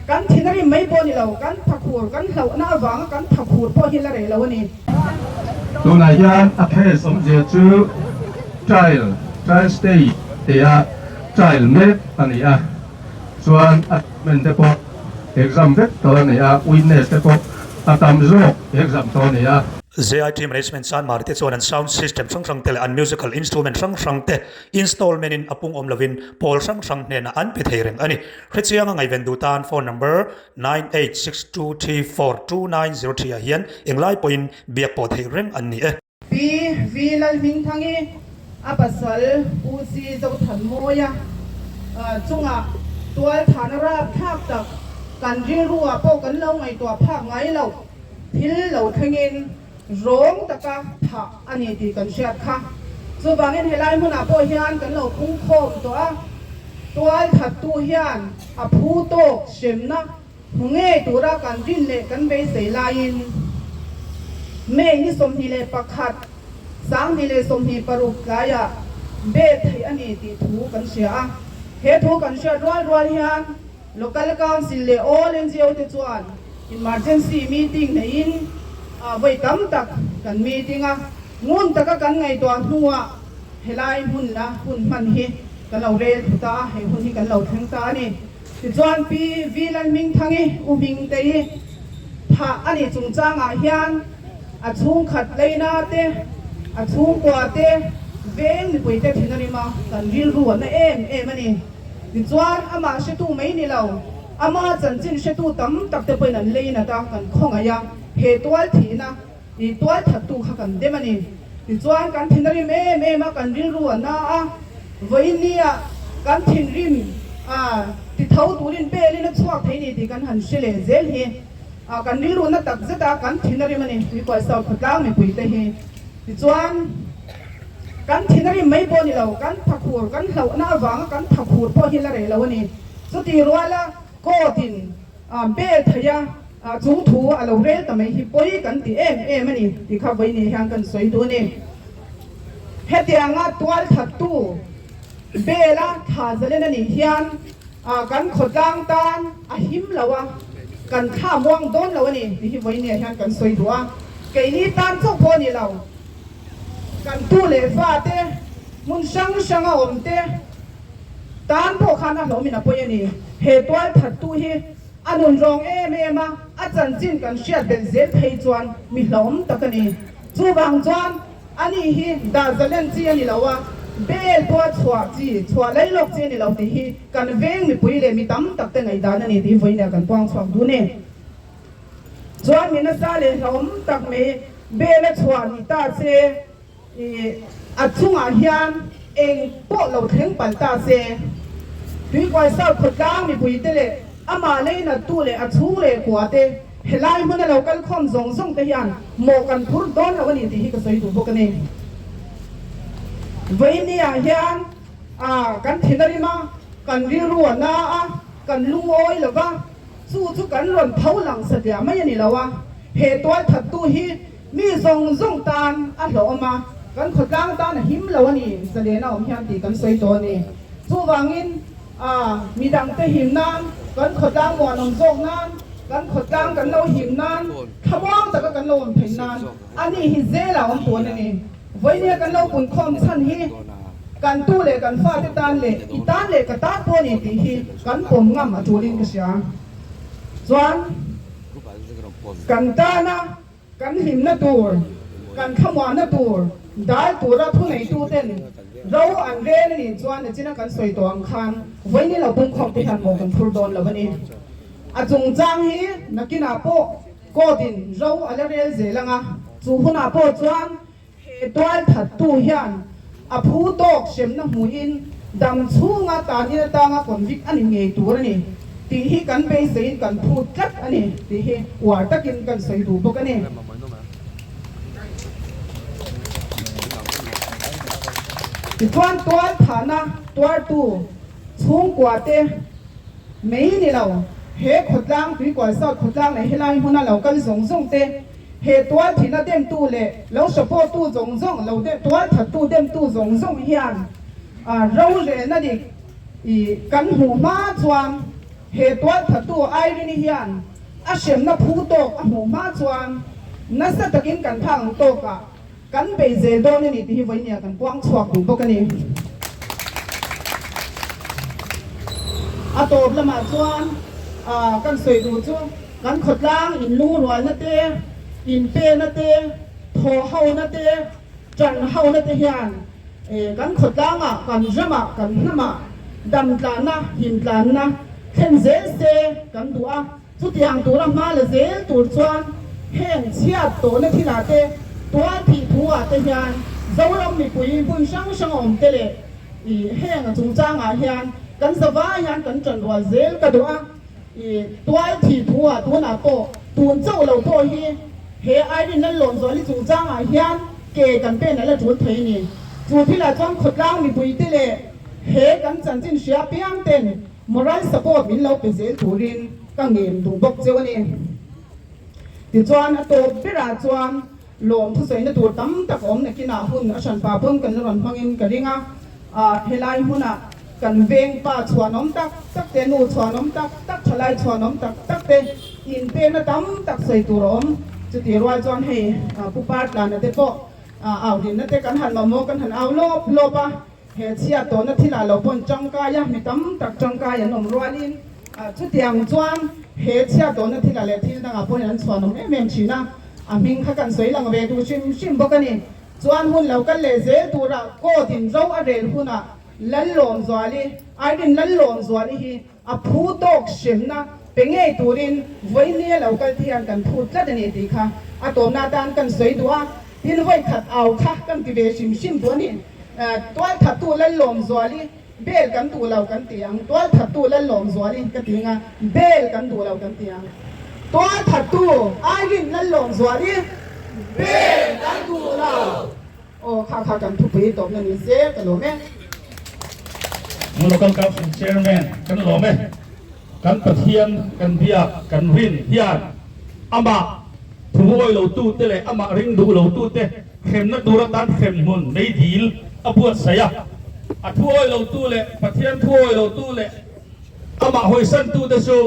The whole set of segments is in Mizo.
Kan thin a rim mai pawh a ni lo, kan thakhur, kan hlauhna avanga kan thakhur pawh hi la rei lo a ni. Tunah hian a case awmzia chu trial, trial stage tia trial mek a ni a, chuan a document te pawh exam vek tawh a ni a, witness te pawh a tam zawk exam tawh a ni a. JIT Management Sanmari te chuan an sound system hrang hrang te leh an musical instrument hrang hrang te installment in a pung awm lovin pawl hrang hrang hnenah an pe thei reng a ni. Hrechianga ngaihven duh tan phone number 9862342903 ah hian englai pawhin biak pawh theih reng an ni e. Pi Vi Lalhmingthangi, a pasal Pu Si Zothanmawia chungah tualthahna rapthlak tak kan rilruah pawh kan lo ngaihtuah phak ngai loh thil lo thlengin rawng taka thah a ni tih kan hriat kha. Chuvangin helai hmunah pawh hian kan lo pungkhawm tawh a, tualthattu hian a phu tawk hremna hmu ngei tura kan rin leh kan beisei laiin May ni 21, 2026 tlaiah bel theih a ni tih thu kan hria a. He thu kan hriat rual rual hian Local Council leh all ngo te chuan emergency meeting neiin vawi tam tak kan meeting a, ngun taka kan ngaihtuah hnuah helai hmun la hun hman hi kan lo rel thut a, he hun hi kan lo thleng ta a ni. Tichuan Pi V Lalhmingthangi U Hmingtei thah a nih chungchangah hian a chhungkhat leina te, a chhungkua te, veng mipuite thin a rim a, kan rilru a na em em a ni. Tichuan, amah hretu mai ni lo, ama chanchin hretu tam tak te pawhin an lei nat a, kan khawngaih a, he tual thihna i tual thattu kha kan dem a ni. Tichuan, kan thin a rim em em a, kan rilru a na a, vawiinnia kan thinrim a ti tho turin belin a chhuak thei ni tih kan han hre leh zel hi a, kan rilru na tak zet a, kan thin a rim a ni, Tuikualsau khawtlang mipuite hi. Tichuan. Kan thin a rim mai pawh a ni lo, kan thakhur, kan hlauhna avanga kan thakhur pawh hi la rei lo a ni. Chutih ruala court in bail theih a chung thu a lo rel ta mai hi pawi kan ti em em a ni tih kha vawiin hian kan sawi duh a ni. Hetianga tualthattu bail a thla zalen a nih hian kan khawtlang tan a him lo a, kan thla muang dawn lo a ni tih hi vawiin hian kan sawi duh a. Keini tan chauh pawh a ni lo. Kan tu leh fa te, hmun hrang hrang a awm te tan pawh khan a hlawmin a pawi a ni. He tual thattu hi a nun rawng em em a, a chanchin kan hriat belh zel phei chuan mi hlawm tak a ni. Chuvang chuan ani hi dah zalen chi a ni lo a, bel pawh a chhuah chi, chhuah lai lawk chi a ni lo tih hi kan veng mipui leh mi tam tak te ngaihdan a ni tih vawiin kan puang chhuak dun e. Chuan mi nasa leh hlawm tak mai bel a chhuah ni ta se, ih a chungah hian eng pawh lo thleng palh ta se. Tuikuai South khawtlang mipuite leh amah leinattu leh a chhung leh kua te helai hmuna lo kal khawm zawng zawng te hian mawh kan phur dawn lo a ni tih hi ka sawi duh bawk a ni. Vawinia hian ah kan thin a rim a, kan rilru a na a, kan lungawi lo va. Chu chu kan rawn tho lang satliah mai a ni lo a, he tualthattu hi mi zawng zawng tan a hlawhawm a, kan khawtlang tan a him lo a ni, zalen a awm hian tih kan sawi tawh a ni. Chuvangin midangte him nan, kan khawtlang muanawm zawk nan, kan khawtlang kan lo him nan, thlamuang taka kan lo awm theih nan a ni hi zela awm tun a ni. Vawinia kan lo punkhawm chhan hi kan tu leh kan fate tan leh i tan leh ka tan pawh a ni tih hi kan pawm ngam a tulin ka hria. Chuan kan tana kan hlimna tur, kan thlamuanna tur dal tura thuneituten ro an rel a nih chuan nachina kan sawi tawh ang khan vawiini lo punkhawm te hian maw kan phur dawn lo a ni. A chungchang hi nakinah pawh Court in ro a la rel zel ang a, chu hunah pawh chuan he tual thattu hian a phu tawk hremna hmuhin dam chhunga tanin atanga convict a ni ngei tur a ni tih hi kan beiseiin kan phut tlat a ni tih hi uar takin kan sawi duh bawk a ni. Tichuan tual thahna tuartu chhungkua te mai ni lo. He khawtlang, Tuikual South khawtlang leh helai hmuna lo kal zawng zawng te, he tualthihna demtu leh lo support tu zawng zawng, lo tualthattu demtu zawng zawng hian rorelna dik kan hmuh hma chuan he tualthattu Irene-i hian a hremna phu tawk a hmuh hma chuan nasa takin kan phak ang tawkah Kan bei zel dawn a ni tih hi vawinia kan puang chhuak duh bawk a ni. A tawp lamah chuan kan sawi duh chu kan khawtlang inlungrualna te, inpena te, thawhhona te, tanhona te hian kan khawtlangah, kan ramah, kan hnamah damtlanna, himtlanna thlen zel se kan duh a. Chutiang tura hma la zel tur chuan heng chhiat tawhna thilah te, tual thih thu ah te hian Zoram mipui hmun hrang hrang a awm te leh ih heng a chungchangah hian kan zavai hian kan ṭanrual zel ka duh a, ih tual thih thu ah tunah pawh tun chauh lo pawh hi he Irene Lallawmzuali chungchangah hian ke kan pen a la ṭul thei ni. Chu thilah chuan khawtlang mipui te leh he kan chanchin hria piang ten Moral support min lo pe zel turin ka ngen duh bawk cheu a ni. Tichuan a tawp berah chuan lawm thusawina tur tam tak a awm nakinah hun a hranpa pawn kan la rawn hmangin ka ring a, helai hmunah kan veng pa chhuanawm tak tak te, nu chhuanawm tak tak, thalai chhuanawm tak tak te inpekna tam tak sawi tur a awm. Chutih rual chuan hei Pu Partlana te pawh aurinna te kan han mamawh kan han au lawp lawp a. He chhiat tawhna thilah lo pawn tangkai a, mi tam tak tangkai an awm rualin chutiang chuan he chhiat tawhna thilah leh thil dangah pawhin an chhuanawm em em thin a, a hming kha kan sawi lang ve duh hrim hrim bawk a ni. Chuan hun lo kal leh zel turah court in ro a rel hunah Lallawmzuali, Irene Lallawmzuali hi a phu tawk hremna pe ngei turin vawinia lo kal te hian kan phut tlat a ni tih kha a tawmna atan kan sawi duh a, tin vawi khat au kha kan ti ve hrim hrim duh a ni. Tualthattu Lallawmzuali bel kan duh lo kan ti ang, Tualthattu Lallawmzuali ka ti anga bel kan duh lo kan ti ang, Tualthattu Irene Lallawmzuali bel kan duh lo. Aw kha kha kan thupui tawpna ni se ka lawm e. Local Council Chairman kan lawm e. Kan Pathian kan biak kan rin hian amah thuawi lo tute leh amah ring duh lo tute hremna tur atan hremhmun meidil a buatsaih a. A thuawi lo tu leh Pathian thuawi lo tu leh amah hawisan tute chu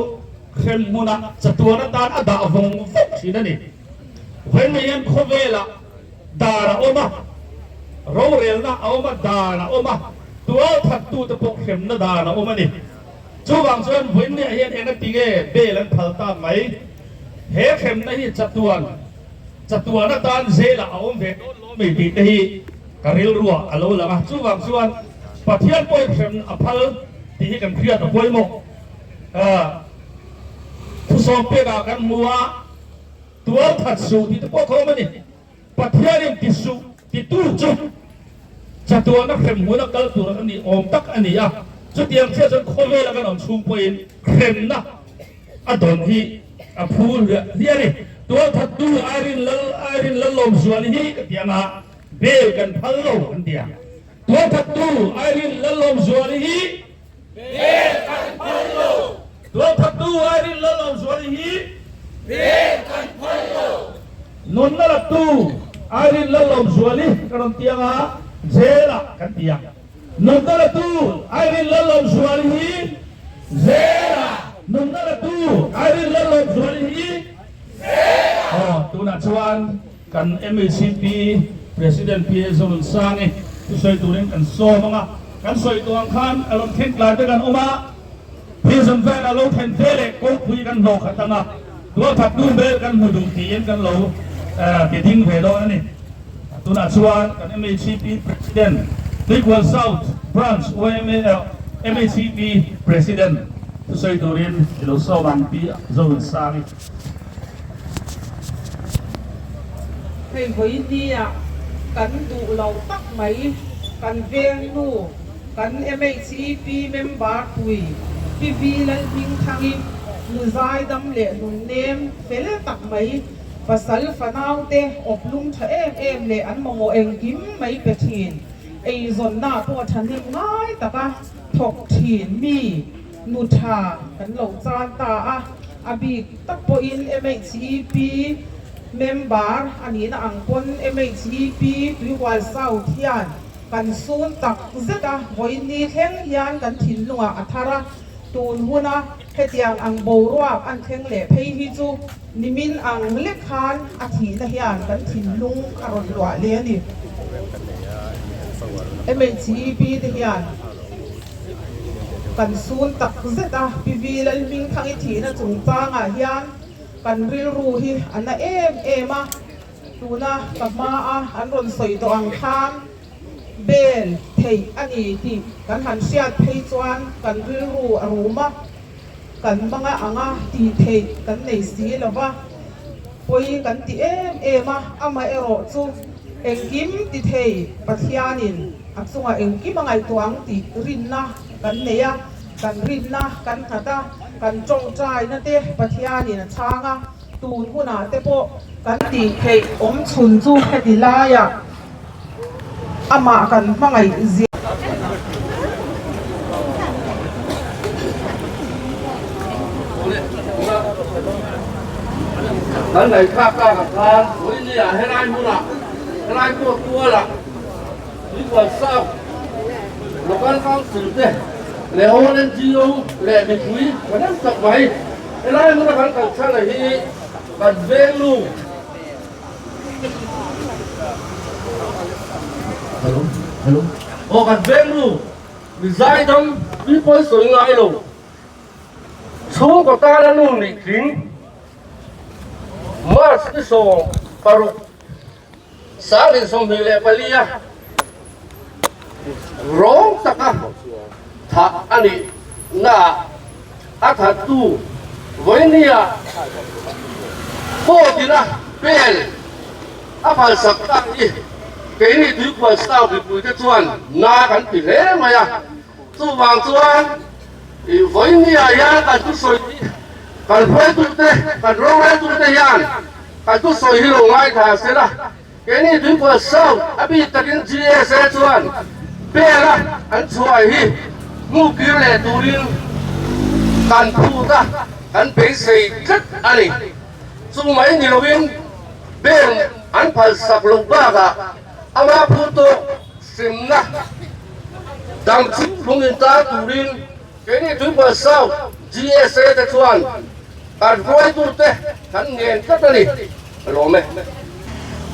hremhmunah chatuan atan a dah vawng vawng thin a ni. Vawiin hian khawvelah Dar a awm a, rorelna a awm a, dan a awm a, tualthattute pawh hremna dan a awm a ni. Chuvang chuan vawiinniah hian eng a ti nge bail an phal tak mai? He hremna hi chatuan chatuan atan jail-ah a awm ve dawn lo mi tih te hi ka rilruah a lo lang a. Chuvang chuan Pathian pawhin hrem a phal tih hi kan hriat a pawimawh. Thusawm pekah kan hmu a. Tual that suh tih te pawh kha awm a ni. Pathianin ti suh titu chu chatuana hremhmun a kal tur a ni awm tak a ni a. Chutiang chiah chuan khawvela kan awm chhung pawhin hremna a dawn hi a phu hliah hliah a ni. Tual thattu Irene Lal Irene Lallawmzuali hi ka ti ang a, bail kan phal lo an ti a. Tual thattu Irene Lallawmzuali hi Bel kan phal lo. Tualthattu Irene Lalawmzuali hi Bel kan phal lo. Nunna lattu Irene Lalawmzuali ka rawn ti ang a, jail ah kan ti ang. Nunna lattu Irene Lalawmzuali hi jail ah. Nunna lattu Irene Lalawmzuali hi jail ah. Aw, tunah chuan Kan MHCP President Pi Zorunsangi thusawi turin kan sawm ang a, kan sawi tawh ang khan a rawn thleng tlai te kan awm a, prison van a lo thlen ve leh kawngpui kan hlawh khat ang a, tualthat nu vel kan hmu duh tiin kan lo ti ding ve dawn a ni. Tunah chuan kan MHCP President, Tuikual South Branch yma MHCP President thusawi turin i lo sawm ang Pi Zorunsangi. Hei vawinia kan duh loh tak mai kan veng nu, kan MHEP member pui Pi Vi Lalhmingthangi nu zaidam leh nunnem fel tak mai, pasal fanaute awplum tha em em leh an mamawh engkim mai pe thin, eizawnna pawh thahnem ngai taka thawk thin mi. Nu tha kan lo chan ta a, a bik tak pawhin MHEP member a nihna ang pawn MHEP Tuihual South hian kan sun tak zet a, vawiin thleng hian kan thinlungah a thar a, tun huna hetiang ang boruak an thleng leh phei hi chu nimin ang lek khan a thihna hian kan thinlung a rawn luah leh a ni. MHEP te hian. Kan sun tak zet a, Pi Vi Lalhmingthangi thihna chungchangah hian kan rilru hi a na em em a, tuna ka hmaa an rawn sawi tawh ang khan bel theih a ni tih kan han hriat phei chuan kan rilru a rum a, kan hmanga anga tih theih kan nei si lo va, pawi kan ti em em a, amaherawh chu engkim ti thei Pathianin A chungah engkim a ngaihtuah ang tih rinna kan nei a, kan rinna kan nghat a, kan tawngtaina te Pathianin a chhang a, tun hunah te pawh kan tih theih awm chhun chu heti laiah amah kan hmangaih zia. Kan ngaihthlak tak ah khan Vawinia helai hmunah helai pawh tualah Tuipuan South Local Council te leh all NGO leh mipui tha deuh tak mai helai hmuna kan kal chhan a hi kan veng nu Hello Hello Aw kan veng nu mi zaidam tuipuan sawi ngai lo chhungkaw tana nu nih tling March ni 16 2024 a rawng taka thah a nih naah a thattu vawinia court ina bail a phalsak tak hi keini Tuipuan staff mipuite chuan na kan ti hle mai a, chuvang chuan vawinia hian kan thusawi hi kan hruaitute kan roreltute hian Kan thusawi hi lo ngaithla se la, keini Tuipuan South a bik takin GSA chuan bail a an chhuah hi hnu kir leh turin kan phut a, kan beisei tlat a ni. Chu mai ni loin bail an phalsak loh bakah ama phut tawk hrimna dang chhung hlung intar turin Keini Tuipuan South GSA te chuan kan hruaitute kan ngen tlat a ni, ka lawm e.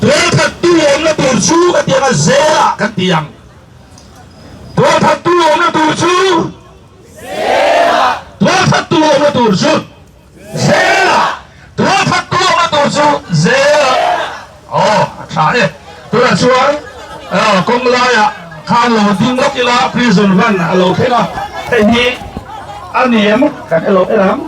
Tualthattu awmna tur chu ka ti ang a, zelah kan ti ang. Tualthattu awmna tur chu zelah. Tualthattu awmna tur chu zelah. Tualthattu awmna tur chu zelah. Aw, a tha e. Tunah chuan kawng laiah khan lo ding lawk ila prison van a lo thleng a, hei hi a ni em kan hre lo en ang.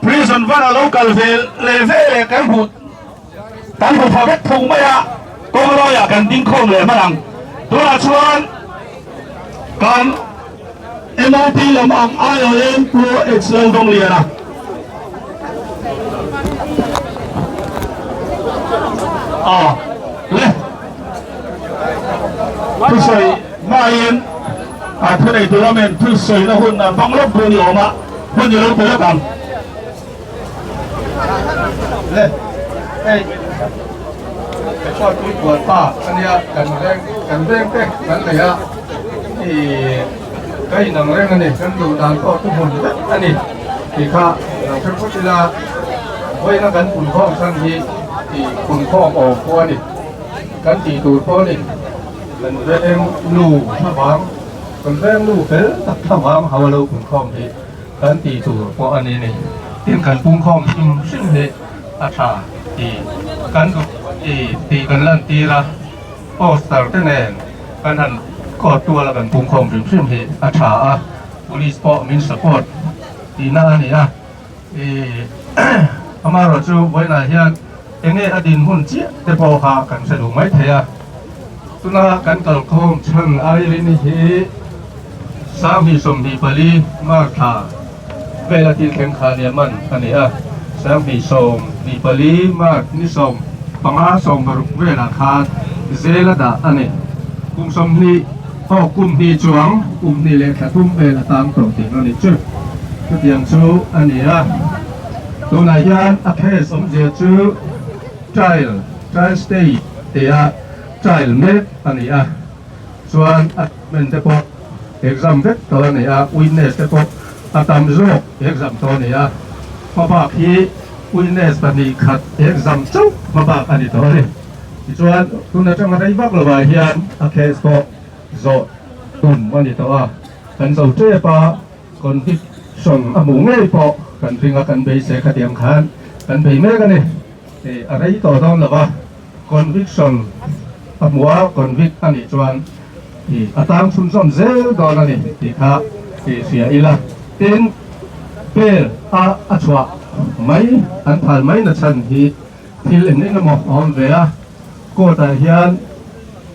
Prison van a lo kal ve leh ve leh kan hmuh kan hmu pha vek thung mai a, kawng lawiah kan ding khawm leh hman ang. Tunah chuan kan MOP lam ang aiawhin Pu H Laldawng-Liana. Aw le thusawi hmain a thuneitu lamin thusawina hun a hmang lawk dawn i awm a, hun i lo pe lawk ang. Le hei petrol tui kual pa a nia kan veng kan veng te kan nei a ih ka inang reng a ni kan duh dan pawh thu hmun vek a ni tih kha lo hre phawt ila vawiina kan punkhawm chhan hi ih punkhawm awm pawh a ni kan tih tur pawh a ni kan veng nu thlavang kan veng nu fel tak thlavang ho a lo punkhawm hi. Kan tih tur pawh a ni ni. Tin kan pungkhawm hrim hrim hi a tha tih kan duh i tih kan lantir a, poster te nen kan han court tuala kan pungkhawm hrim hrim hi a tha a, police pawh min support tihna a ni a. I amaherawhchu vawiinah hian enge a dinhmun chiah te pawh kha kan hre duh mai thei a. Tuna kan kalkhawm chhan Irene hi 2024 March thla vela thil thleng kha nia man a ni a, 2024 March ni 15 16 velah khan zel a dah a ni. Kum 20 aw kum hnih chuang kum hnih leh thla thum vel a tang tawh tih a ni chu. Chutiang chu a ni a, tunah hian a case awmzia chu Trial, trial stage tia trial mek a ni a, chuan a treatment te pawh exam vek tawh a ni a, witness te pawh a tam zawk exam tawh a ni a, hmabak hi witness 2 khat exam chauh hmabak a ni tawh a ni. Tichuan tun atanga rei vak lovah hian a case pawh zawh tum a ni tawh a, kan zo tep a. Conviction a hmuh ngei pawh kan ring a, kan beisei khatiang khan kan bei mek a ni. A rei tawh dawn lo va, conviction a hmuh a, convict a nih chuan a tang chhunzawm zel dawn a ni tih kha hria ila. Tin, bail a a chhuah mai, an phal mai na chhan hi thil eng eng emaw a awm ve a, court ah hian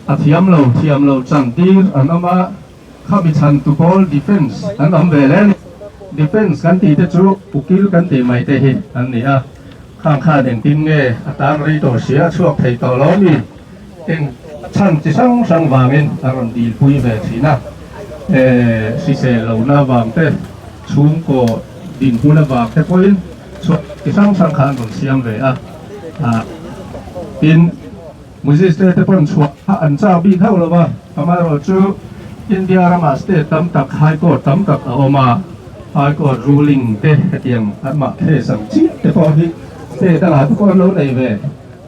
a thiam lo, thiam lo chantir an awm a. Khami chhan tu pawl defence an awm ve le ni. Defence kan tih te chu ukil kan tih mai te hi an ni a. Khang khan engtin nge a tang rei tawh sia a chhuak thei tawh lo mi? Eng chhan chi hrang hrang vangin a rawn dilpui ve thin a. Hrisel lohna vang te, chhungkaw dinhmun avang te pawhin chhuak chi hrang hrang kha an rawn siam ve a. Tin. Muziste te pawn chhuah kha an chak bik hauh lo va, amaherawhchu India ramah state tam tak High Court tam tak a awm a, High Court ruling te hetiang anmah case ang chiah te pawh hi state dangah te pawh an lo nei ve,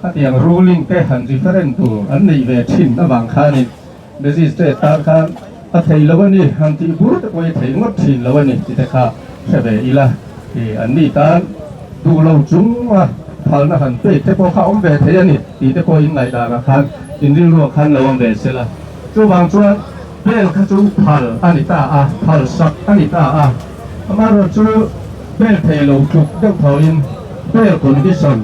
khatiang ruling te han referent tur an nei ve thin avang khanin Magistrate tan khan a thei lo a ni, han tih bur te pawh hi thei ngawt thin lo a ni tih te kha hre ve ila, ih an ni tan duh lo chung a phalna han pek te pawh kha awm ve thei a ni tih te pawh in ngaihdan ah khan in rilru ah khan lo awm ve se la. Chuvang chuan bail kha chu phal a ni ta a, phal sak a ni ta a, amaherawhchu bail thei lo tluk deuh thawhin bail condition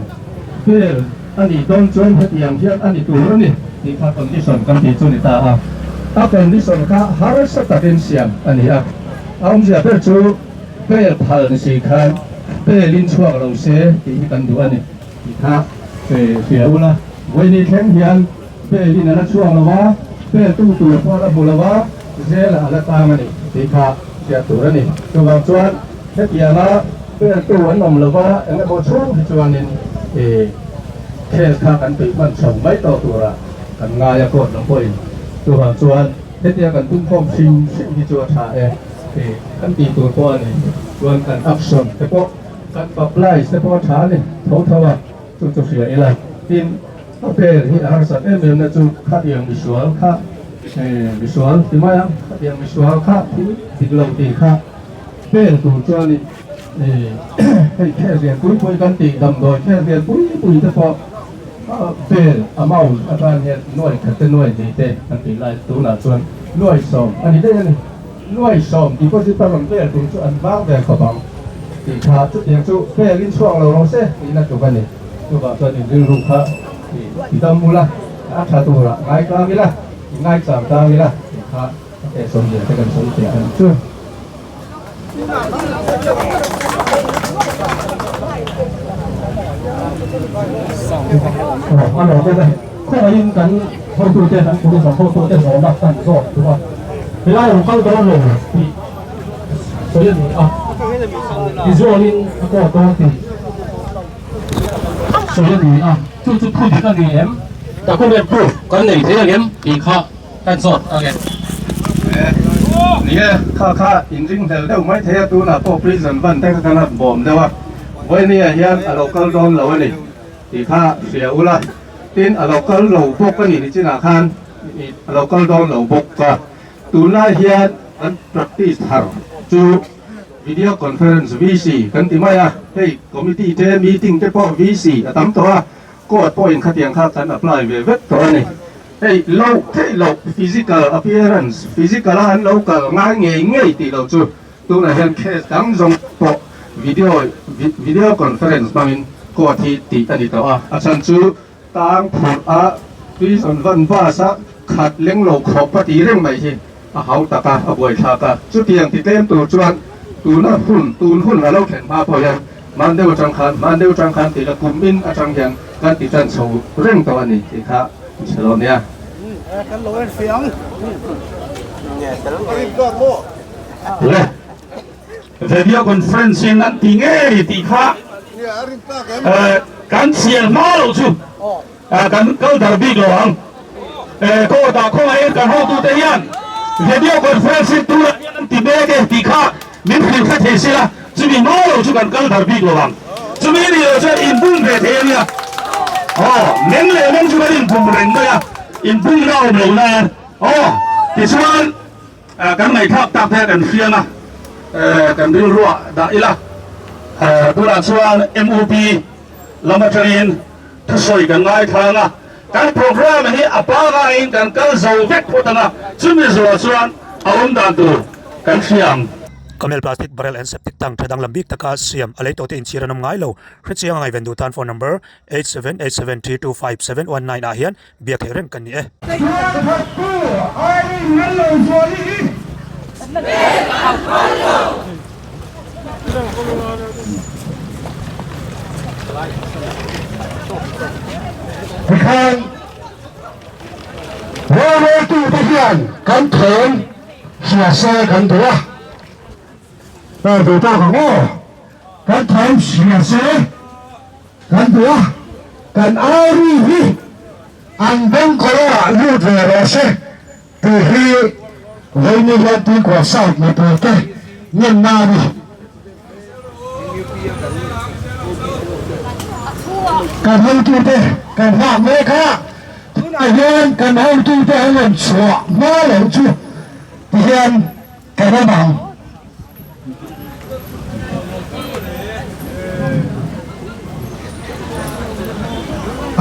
bail A nih dawn chuan hetiang hian a ni tur a ni tih kha condition kan tih chu ni ta a. A condition kha harsa takin siam a ni a. A awmzia ber chu bail phal ni si khan bail in chhuak lo se tih hi kan duh a ni tih kha hria ula. Vawiini thleng hian bail in a la chhuak lo a, bail tu tur pawh a la hmu lo a, zelah a la tang a ni tih kha hriat tur a ni. Chuvang chuan hetianga. Bail tu an awm lova eng emaw chhung hi chuanin ih case kha kan tih hman chho mai tawh turah kan ngai a court lam pawhin chuvang chuan hetia kan tum khawm hrim hrim hi chu a tha e ih kan tih tur pawh a ni chuan kan action te pawh kan publish te pawh a tha a ni tho tho a chu chu hria ila tin a bail hi a harsat em em na chu khatiang misual kha ih misual ti mai ang khatiang misual kha thil dik lo tih kha. Vel tur chuanin hei khel lian pui pui kan tih damdawi khel lian pui pui te pawh vel amount atan hian nuai khat te nuai hnih te kan tih lai tunah chuan nuai sawm a ni daih a ni. Nuai sawm deposit a rawn vel tur chu an vang ve khawp ang tih kha chutiang chu velin chhuak lo rawh se tihna tluk a ni. Chuvang chuan in rilru kha i dam ula a tha turah ngai tlang ila i ngaichang tlang ila tih kha a kehsawm zia te kan sawi thei ang chu. A lo bawk e. Khawngaihin kan hotute, kan police ang hotute zawhna kan zawt duh a. Helai rawn kal dawn lo tih sawi a ni a. Tizualin a court dawn tih sawi a ni a. Chu chu thu dik a ni em? Document proof kan nei thei ang em tih kha Kan zawt ang e. Ni e, kha kha inringhlel deuh mai thei a, tunah pawh prison van te kha kan han bawm deuh a, vawinia hian a lo kal dawn lo a ni tih kha hria ula, tin a lo kal lo bawk a ni nichinah khan a lo kal dawn lo bawk a, tunlai hian kan practice thar chu video conference VC kan ti mai a, hei committee te meeting te pawh VC a tam tawh a, court pawhin khatiang kha kan apply ve vek tawh a ni. Hei loh theih loh physical appearance, physical a an lo kal ngai ngei ngei tih loh chu tunah hian case dang zawng pawh video video conference hmangin court hi tih a ni tawh a, a chhan chu tang phurh a prison van bus a khat leng lo khawp a tih reng mai hi a hau tak a, a buaithlak a, chutiang ti tlem tur chuan tuna hun tun hun a lo thlen hma pawh hian hman deuh atang khan hman deuh atang khan tih la kum in atang hian kan ti tan chho reng tawh a ni tih kha Chhe lo nia. Kan lo en fiang. Le video conference in an ti ngei tih kha kan chhiar hma lo chu kan kal dar bik lo ang. Court ah khawngaihin kan hotute hian video conference in tunah hian an ti mek e tih kha min hrilh hre thei sila chumi hma lo chu kan kal dar bik lo ang. Chumi nih loh chuan inbum ve thei a nia. Aw, meng leh meng chu kan inbum reng mai a, inbumna a awm lo nan. Aw, tichuan kan ngaihthlak tak te kan hriang a, kan rilruah dah ila. Tunah chuan MUP lam atangin thusawi kan ngaithlang a, kan programme hi a pangaiin kan kal zo vek phawt ang a, chumi zawh chuan a awm dan tur kan hria ang. Camel plastic barrel and septic tank tha danglam bik taka siam a lei tawhte inchhir an awm ngai lo. Hrechiang a ngaihven duh tan phone number 8787325719 ah hian biak theih reng kan ni e. Tualthattu Irene Lallozuali hi Tikhan roreltute hian kan thawm hria se kan duh a, hei duh tawk ang aw, kan thawm hria se kan duh a, kan auri hi an bengkawlawah lut ve rawh se. Tih hi Vaini hian Tuikual South mipuite ngenna a ni. Kan hotute kan nghak mek a, tunah hian kan hotute an rawn chhuah hma loh chu tihian kan awm ang.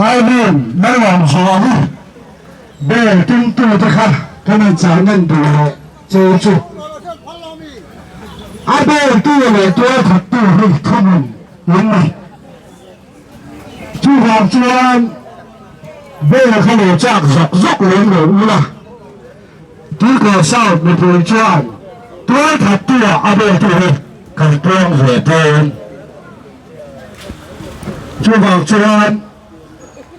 Irene Lalawmzuali Bel tumtute kha ka nei chah ngen duh lo che chu. A beltu leh tualthattu hi thuhmun an ni. Chuvang chuan bel kha lo chak zawk zawk lem lo ula. Tuikawr South mipui chuan tualthattu ah a beltu hi kan puang ve dawn. Chuvang chuan.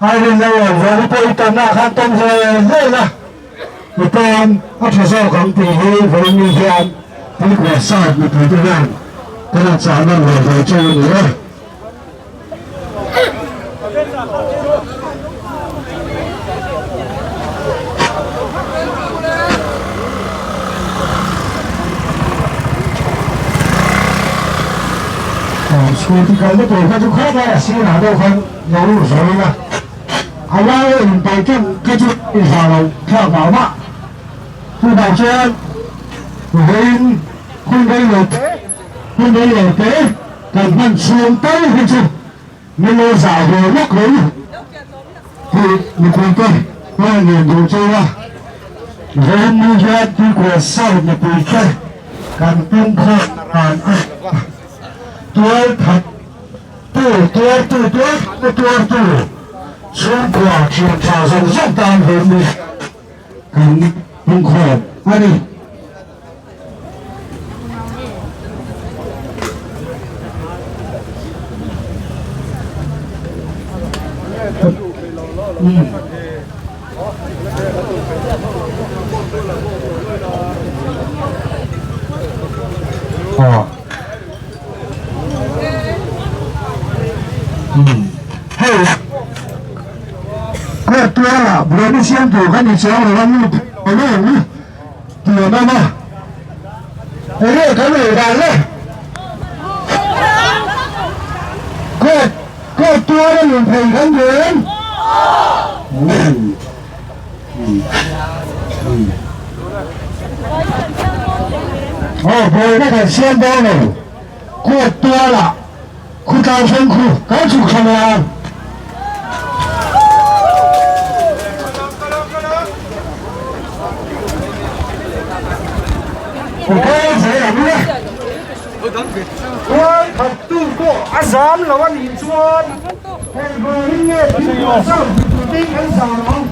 Irene lo awm ve hi pawh i tawnna ah khan tawng hle hle la, i tan a tha zawk ang tih hi vawiin ni hian Tuikual South mipui te hian Kan in chah nawn ve ve chu a ni e. Scooty kalna tur kha chu khawp a sirah deuh khan lo lut zo ila a laia inpaih ṭeuh kha chu inhah loh thlak mah mah. Chuvang chuan vawiin hun rei lo te hun rei lo te kan hman chhung tal hi chu min lo zah ve lawk lo tih mipuite pawh nen duh chu a vawiin ni hian tuikual South mipuite kan pumkhawm dan a ni a, tual that tu tuartu tual thatna tuartu chhungkua thian tha zawng zawng tan vawiin ni hian kan pungkhawm a ni. Hei Court tuala buaina siam tur kha ni chiang lo a nu phei lo lo ang tih an awm a, enge kan ngaih dan le? Court court tuala nun phei kan duh em? Aw buaina kan siam dawn lo court tuala Khutlang thleng khu kan chhuk thla mai ang. Tual tu pawh a zam lo a nih chuan heng vangin nge thil zam turin kan zam ang.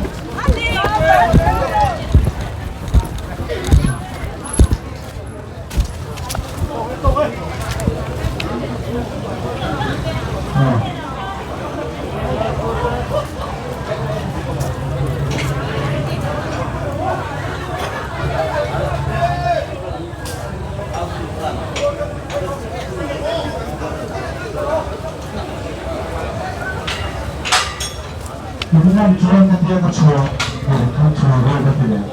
Tunah chuan ka tia ka chhuah ka chhuah vel ka ti leh.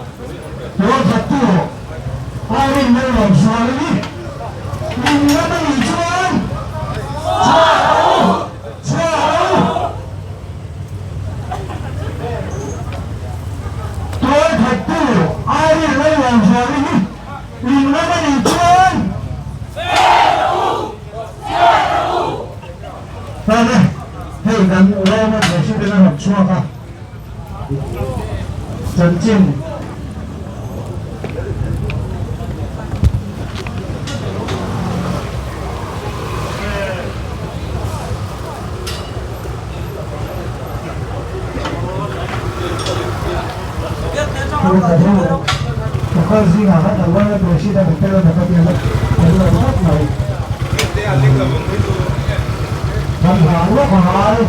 Tual thattu Irene Lalramsual hi min lam a nih chuan chhuah lo, chhuah lo. Tual thattu Irene Lalramsual hi min lam a nih chuan Tana hei kan Roma President a rawn chhuak a, chanchin. Local zingah khan kan Roma President a tel a ni a ni mai. Kan hah lawk a ngai.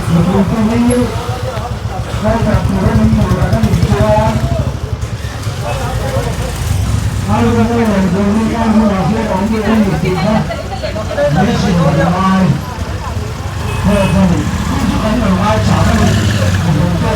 Mipuite hi ngaihtuah tura min duh dan a nih chuan Aizawl leh Zorinthar hmunah hian awm leh a ni tih kha min hrilh dan a ngai. Heng a ni. Chu chu kan lo ngaichang a ni mipuite.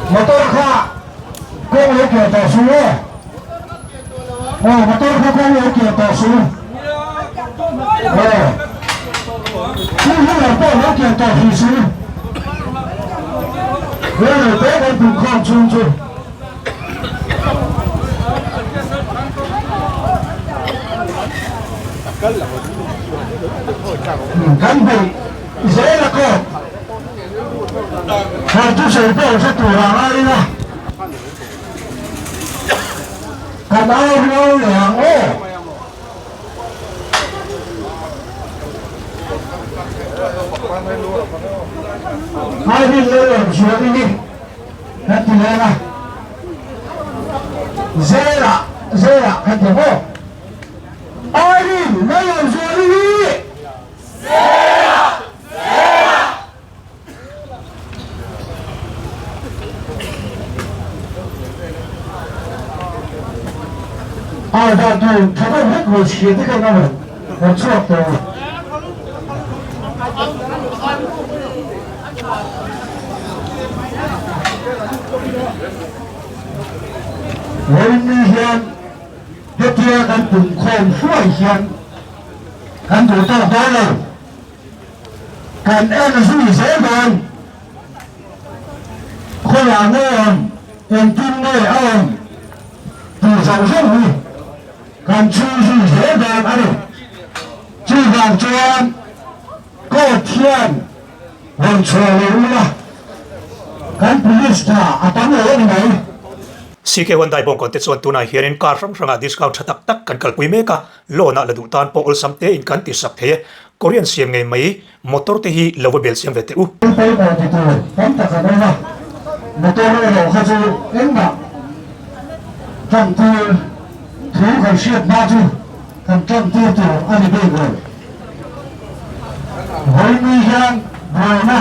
Motor kha kawng lo kiah tawh suh aw. Aw motor kha kawng lo kiah tawh suh. Aw. Two wheeler pawh lo kiah tawh hrih suh. Wheeler te kan pum khawm chhung chu. Kan beih zel a kawt. Hei chu sawi pawh hre tur a ngai ila. Kan au rual leh ang aw. Ai rin leh lawm chuan i ni. Kan ti leng a. Zela zela kan ti maw? Irene Lalawmzuali hi Zela Zela Ai dan tur tha deuh hlek rawn chhiar te khan a rawn rawn chhuak tawh. Vawiinni hian hetia kan pumkhawm hruai hian kan duh tawk dawn lo, kan en zui zel dawn. Khawiah nge awm, engtin nge a awm tih zawng zawng hi kan chhui zui zel dawn a ni. Chuvang chuan court hian rawn chhuah lo ula, kan police tha a tam lo a ni mai. CK Hyundai bawngkawn te chuan tunah hianin car hrang hrangah discount tha tak tak kan kalpui mek a, loan ah la duh tan pawh awlsam tein kan ti sak thei e. Korean siam ngei mai motor te hi lo va bel siam ve teh u. Thil pawimawh ti tur tam tak an awm a, motor erawh kha chu engmah tan tir thu kan hriat hma chu kan tan tir tur a ni bik lo. Vawiini hian buaina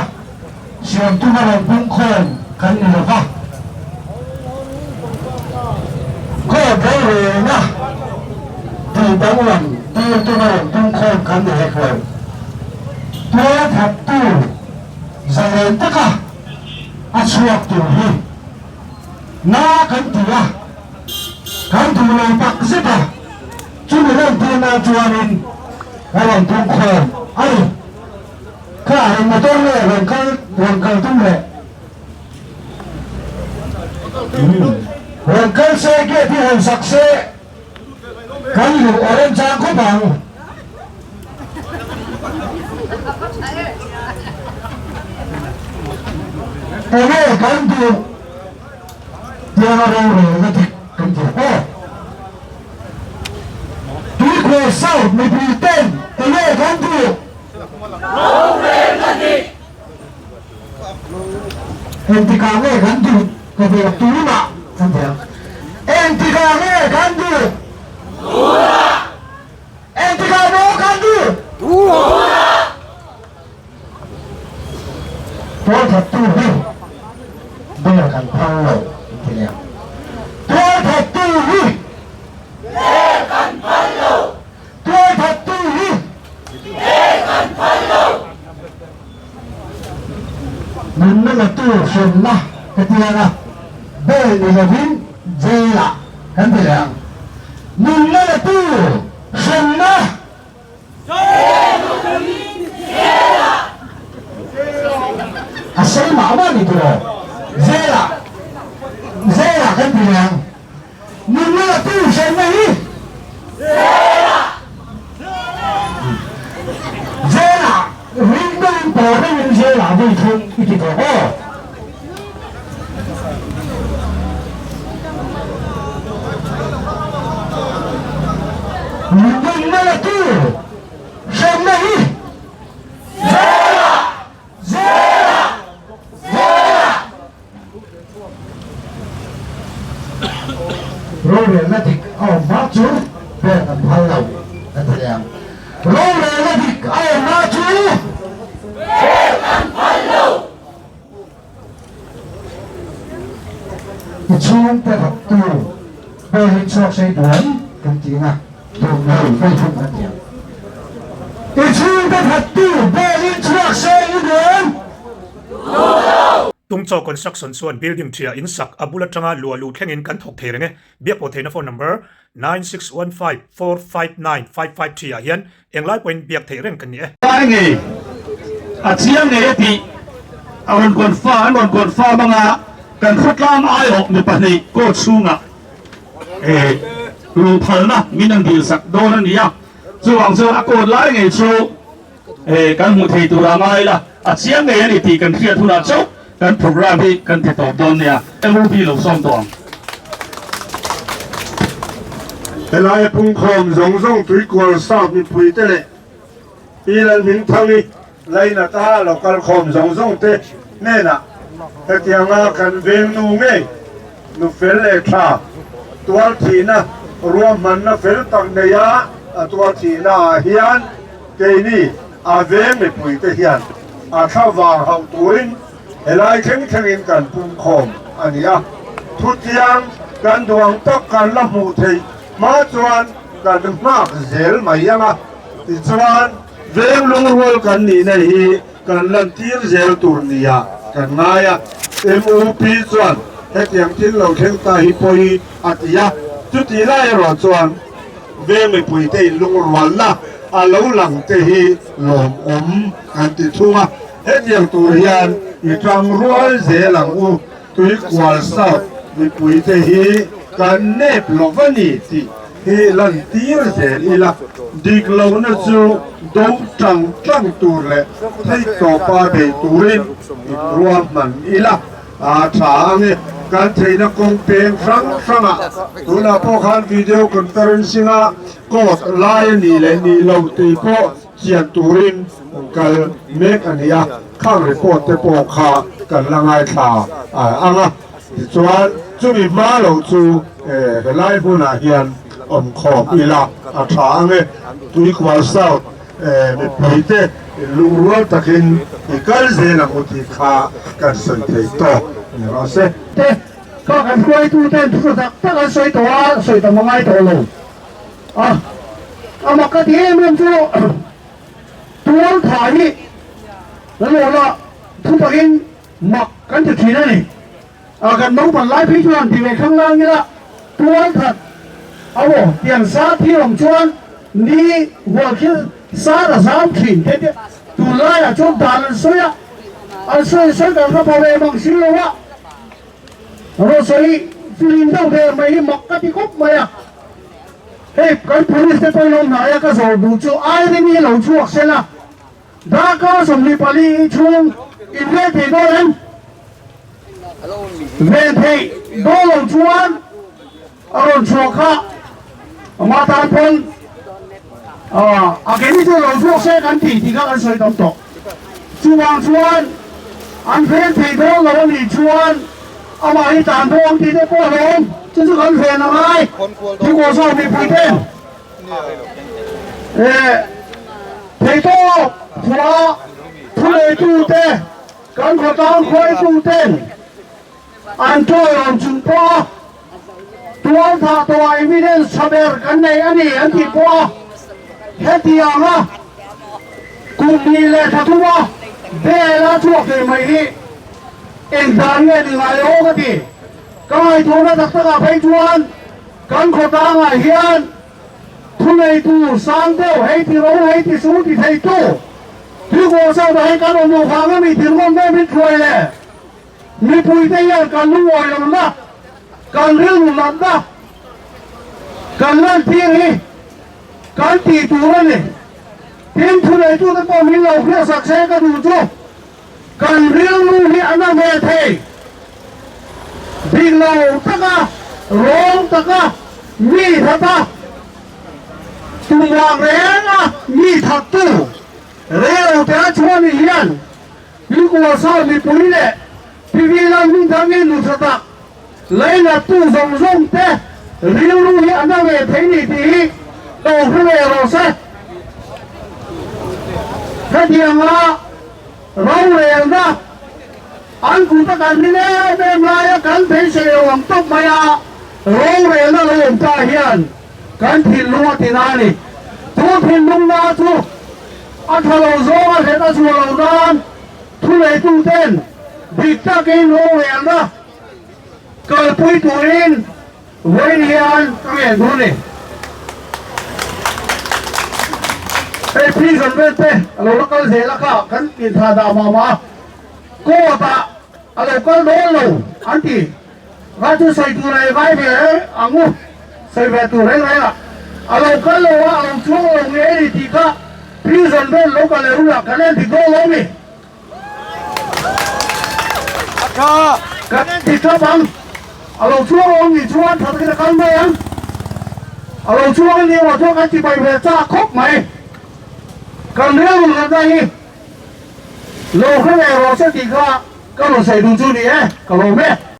siam tuma rawn pungkhawm kan ni lo va, khaw rorelna tih danglam tir tuma rawn pungkhawm kan ni hek lo. Tual thattu zalen taka a chhuak tur hi na kan ti a, kan duh lo tak zet a, chumi lantir nan chuanin a rawn pungkhawm a ni. Kha rawn motor nge rawn kal rawn kal tum leh rawn kal se gate hi hawn sak se kan luh a rem chang khawp ang. Enge kan duh tianga rorelna dik kan ti aw. Tuikhuah South mipui ten enge kan duh. Engtikah nge kan duh ka ti a, tunah kan ti a. Engtikah nge kan duh? Tunah! Engtikah maw kan duh? Tunah! Tualthattu hi ber kan phal lo an ti leh a. Tualthattu hi ber kan phal lo. Tualthattu hi ber kan phal lo. Nunna latu hremna ka ti ang a, bail ni lovin jail ah kan ti leh ang. Nunna latu hremna A sei mah mah ni tiraw? Jail ah Jail ah kan ti leh ang. Nunna la tu hrenna hi Jail ah Jail ah ring deuhin pawr deuhin jail ah vawi thum i ti tawh aw. Nunna la tu hremna hi Zela! Zela! Zela! Rorelna dik a awm hma chu ber kan phal lo kan ti leh ang. Rorelna dik a awm hma chu ber kan phal lo. I chhungte raktu belin chhuak sei duan kan ti ang a, duh lo vei thung kan ti ang. I chhungte thattu belin chhuak sei duan? Duh lo! Tungchaw Construction chuan building ṭhia in sak a bul aṭanga luah luh thlengin kan thawk thei reng e. Biak pawh theihna phone number 9615459553 ah hian englai pawhin biak theih reng kan ni e. Lai ngei a chiang ngei a tih a rawn confirm an rawn confirm anga kan khawtlang aiawh mi pahnih court chhungah eh luhphalna min an dilsak dawn a ni a, chuvang chuan a court lai ngei chu Eh, kan hmu thei tur a ngai la, a chiang ngei a ni tih kan hriat hunah chauh kan programme hi kan ti tawp dawn nia, MOP lo sawm tawh ang. Helaia pungkhawm zawng zawng Tuikual South mipuite leh Pi Lalhmingthangi Lainata lo kalkhawm zawng zawngte hnenah hetianga kan veng nu ngei nu fel leh tha tual thihna ruahmanna fel tak neia a tual thihna ah hian Keini a veng mipuite hian a thla vang hauh turin helai thleng thlengin kan pumkhawm a ni a, thutiang kan duh ang tak kan la hmuh theih hma chuan kan nghak zel mai ang a, tichuan veng lungrual kan nihna hi kan lantir zel tur nia kan ngai a. MUP chuan hetiang thil lo thleng ta hi pawi a ti a, chutih lai erawh chuan Veng mipuite in lungrualna a lo lang te hi lawmawm kan ti thung a, hetiang tur hian i tang rual zel ang u, Tuikual South mipuite hi kan nep lo va ni tih hi lantir zel ila, dik lohna chu do tang tang tur leh theihtawpa bei turin in ruahman ila. A tha ang e, kan theihna kawng peng hrang hrangah tunah pawh khan video conferencing a court lai a nih leh nih loh tih pawh chian turin an kal mek a ni a, khang report te pawh kha kan la ngaithla ang a, tichuan chumi hma lo chu helai hmunah hian awmkhawm ila a tha ang e, Tuikual South. Mipuite lungrual takin i kal zel ang u tih kha kan sawi thei tawk ni rawh se. Te, kha kan hruaituten thu tak tak an sawi tawh a, sawi tam a ngai tawh lo a, a mak ka ti em em chu tual tha hi la lawh la thu takin mak kan ti thin a ni. A kan naupang lai phei chuan ti ve khang lang ila tual that aw tiang zat hi awm chuan ni hual khi sar a zam thin te te tunlai ah chuan dan an sawi a an sawi sawi kan hre pha ve mang si lo a rawn sawi filim deuh der mai hi mak ka ti khawp mai a hei kan police te pawhin awm hnai a ka zawh duh chu Irene hi lo chhuak sela Darkar 24 chhung inven thei dawn em? Ven theih dawn lo chuan a rawn chhuah kha ama tan pawn a keini chu lo chhuak se kan ti tih kha kan sawi tam tawh. Chuvang chuan an ven thei dawn lo a nih chuan amah hi tlan dawn ang tih te pawh a hlawm. Chu chu kan ven a ngai. Thukawh zawk mipui ten. Theitawp thua thuneitute kan khawtlang khuaituten an tawlawm chung pawha tualthah tawha evidence tha ber kan nei a ni an tih pawha hetianga kum hnih leh thla thuma bail a chhuak thei mai hi engdan nge ni ngai aw ka ti. Ka ngaihtuahna tak takah phei chuan Kan khawtlangah hian thuneitu sang deuh hei ti ro hei ti su ti theitu thilkual chauh hei kan awm lo vang a mi thilngawm deuh min hruai le mipuite hian kan lungawi lohna kan rilru natna kan lantir hi kan tih tur a ni. Tin thuneitute pawh min lo hriatsak se ka duh chu. Kan rilru hi a na ve thei. Dik lo taka, rawng taka, mi thata, tumah renga mi thattu rei lo te a chhuah ni hian Hikuasa mipui leh Pivi Lalhmingthangi nu tha tak leinattu zawng zawng te rilru hi a na ve thei ni tih hi lo hre ve rawh se. Hetianga rorelna an kut a kan rin em em laia kan beisei lo ang tawp mai a, rorelna lo awm ta hian kan thinlung a ti na a ni. Chu thinlungna chu a tha lo zawnga hret a chhuah lo nan thuneituten. Dik takin rorelna kalpui turin vawiin hian ka ngen dawn a ni. Hei prison vel te a lo la kal zel a kha kan inthah dah mah mah a, court ah a lo kal dawn lo an ti. Vai chu sawi tur ei vai ve ang u, sawi ve tur reng reng a, a lo kal lo a, a lo chuang lo nge ni tih kha prison vel lo kal leh rula kan en dik dawn lo mi? Kan en dik thlap ang, a lo chuang lo ni chuan tha takin a kal mai ang, a lo chuang a ni erawh chuan kan ti pai ve chak khawp mai, kan rilru natna hi lo hre ve rawh se tih kha ka rawn sawi duh chu ni e, ka lawm e.